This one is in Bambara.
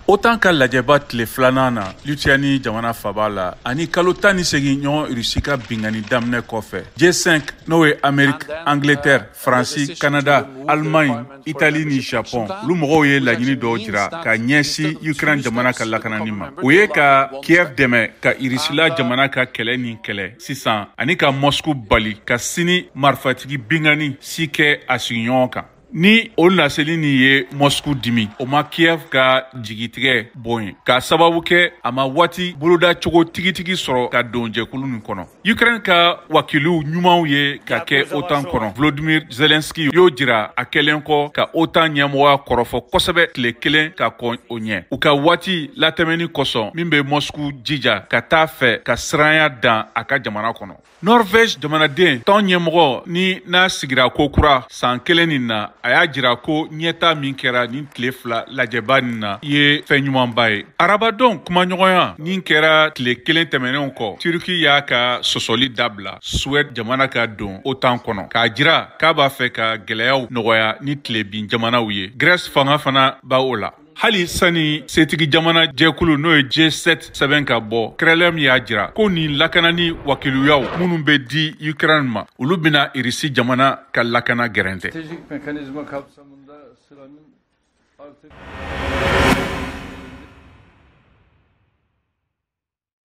OTAN ka lajɛba tile filanan na Lituanie jamana faba la, ani kalo 18 ɲɔgɔn Irisi ka binkanni daminɛ kɔfɛ, G5, n'o ye Amerique, Angleterre, Faransi, Canada, Allemagne, Italie ni Japon, olu mɔgɔw ye laɲini dɔw jira ka ɲɛsin Ukraine jamana ka lakanani ma. O ye ka Kiev dɛmɛ ka Irisila jamana ka kɛlɛ nin kɛlɛ sisan, ani ka Moscou bali ka sini marifatigi binkanni si kɛ a sigiɲɔgɔn kan. Ni o laseli nin ye Moscou dimi, o ma Kiev ka jigitigɛ bɔ yen, k'a sababu kɛ a ma waati boloda cogo tigitigi sɔrɔ ka don jɛkulu nin kɔnɔ. Ukraine ka wakiliw ɲumanw ye ka kɛ OTAN kɔnɔ, Volodymyr Zelensky y'o jira a kɛlen kɔ ka OTAN ɲɛmɔgɔya kɔrɔfɔ kosɛbɛ tile kelen ka kɔn o ɲɛ, u ka waati latɛmɛni kosɔn min bɛ Moscou jija ka taa fɛ ka siranya dan a ka jamana kɔnɔ. Norvège jamanaden tɔn ɲɛmɔgɔ ni n'a sigira ko kura san kelen nin na, a y'a jira ko ɲɛta min kɛra nin tile 2 lajɛba nin na ye fɛn ɲumanba ye. Arabadon kumaɲɔgɔnya nin kɛra tile kelen tɛmɛnenw kɔ, Turki y'a ka sɔsɔli dabila Suède jamana ka don OTAN kɔnɔ, k'a jira k'a b'a fɛ ka gɛlɛyaw nɔgɔya ni tilebin jamanaw ye. Grèce fanga fana b'a o la. Hali sani setigi jamana jɛkulu, n'o ye G7 sɛbɛn ka bɔ, Kremlin y'a jira ko nin lakanani wakiluyaw minnu bɛ di Ukraine ma, olu bɛna Irisi jamana ka lakana gɛrɛntɛ. Stratejik mekanizma kapsamında sıranın artık